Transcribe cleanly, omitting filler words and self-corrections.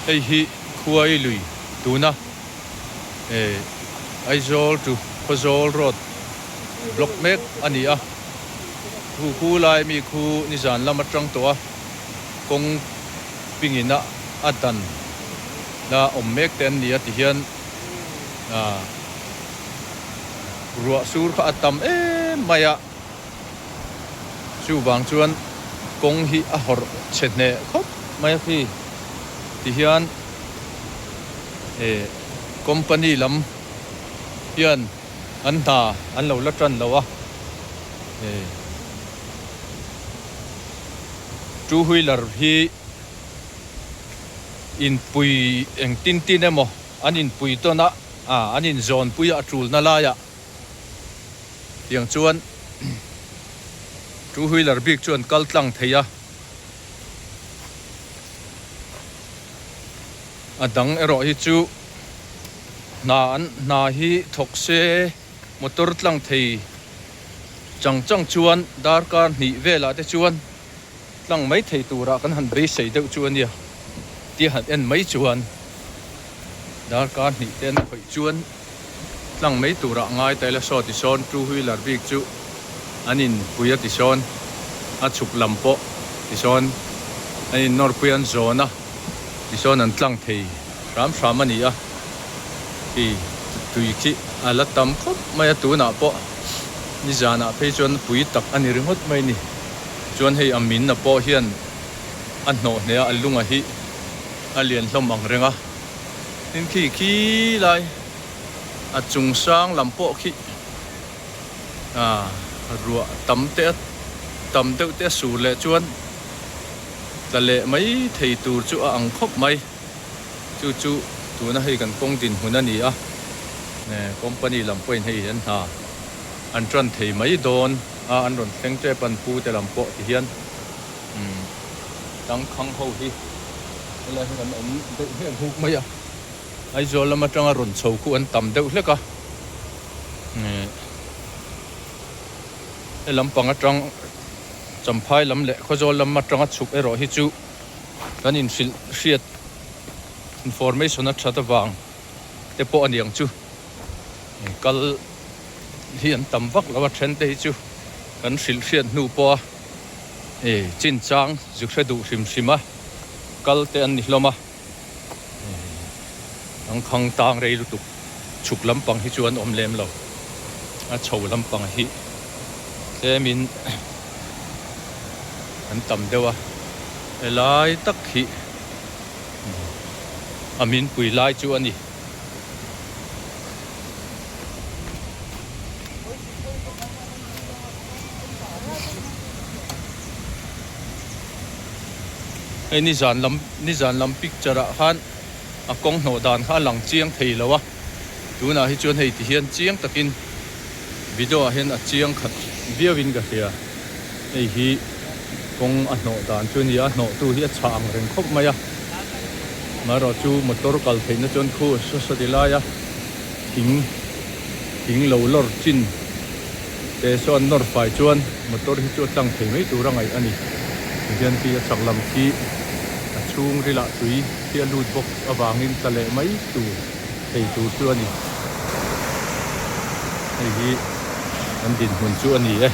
Hei hi Khuai lui tuna eh Aizawl to Khawzawl road block mek a ni a, khu khu lai mi khu nizan lam atang tawh a kawng pingin a a dan la awm mek te an ni a tihian ah ruah sur kha a tam em mai a. Chuvang chuan kawng hi a hawrh chhe hneh khawp mai a khi tihian eh company lam hian an hna an lo la tan lo a eh two wheeler hi inpui engtin tin emaw an inpui tawn a ah an inzawnpui a a tulna laiah. Tiang chuan two wheeler bik chu an kal tlang thei a, a dang erawh hi chu hna an hna hi thawk se motor tlang thei chang chang chuan darkar hnih velah te chuan tlang mai thei turah kan han beisei deuh chu a nia tia han en mai chuan darkar hnih te an khawih chuan. Tlang mai turah ngai ta ila saw tisawn two wheeler bik chu an inpui a tisawn a chhuk lam pawh tisawn an in nawrpui an zawn a tisawn an tlang thei hram hram a ni a hei tui khi a la tam khawp mai a tunah pawh nizanah phei chuan pui tak a ni ringawt mai a ni chuan hei a min a pawh hian a hnawh hneh a a lunga hi a lian hlawm ang reng a. Tin khi khi lai a chung sang lam pawh khi ah ruah tam te a tam deuh te a sur leh chuan tla leh mai thei tur chu a ang khawp mai chu chu tuna hei kan kawng dinhmun a ni a eh company lam pawhin hei an hna an tan thei mai dawn a an rawn thleng tep a an pu te lam pawh ti hian umm tangkhang ho hi. Helai hi kan awm deuh hlek huk mai a, Aizawl lam atanga rawn chho khu an tam deuh hlek a, he lampang atang Champhai lam leh Khawzawl lam atanga chhuk erawh hi chu kan inhrilh hriat information a that avang te pawh a ni ang chu, kal hi an tam vak lo a then te hi chu kan hrilh hriat hnu pawh a. Hei chinchang zu hre duh hrim hrim a kal te an ni hlawm a tangkhang tang rei lutuk chhuk lampang hi chu an awm lem lo a chho lampang hi tlemin an tam deuh a helai tak hi a minpui lai chu a ni. Hei nizan lam nizan lam picture ah khan a kawng hnawh dan kha a lang chiang thei lo a tunah hi chuan hei ti hian chiang takin video ah hian a chiang khat viau in ka hria hei hi kawng a hnawh dan chu a ni a a hnawh tu hi a chhah ang reng khawp mai a amaherawh chu motor kal theihna chuan khu saw saw ti lai a thing thing lo lawr chin te sawn nawr fai chuan motor hi chu a tlang thei mai tur a ngaih a ni tihian khi a chhak lam khi a chhung rilah tui khi a lut bawk avangin tla leh mai tur thei tur chu a ni hei hi an dinhmun chu a ni e.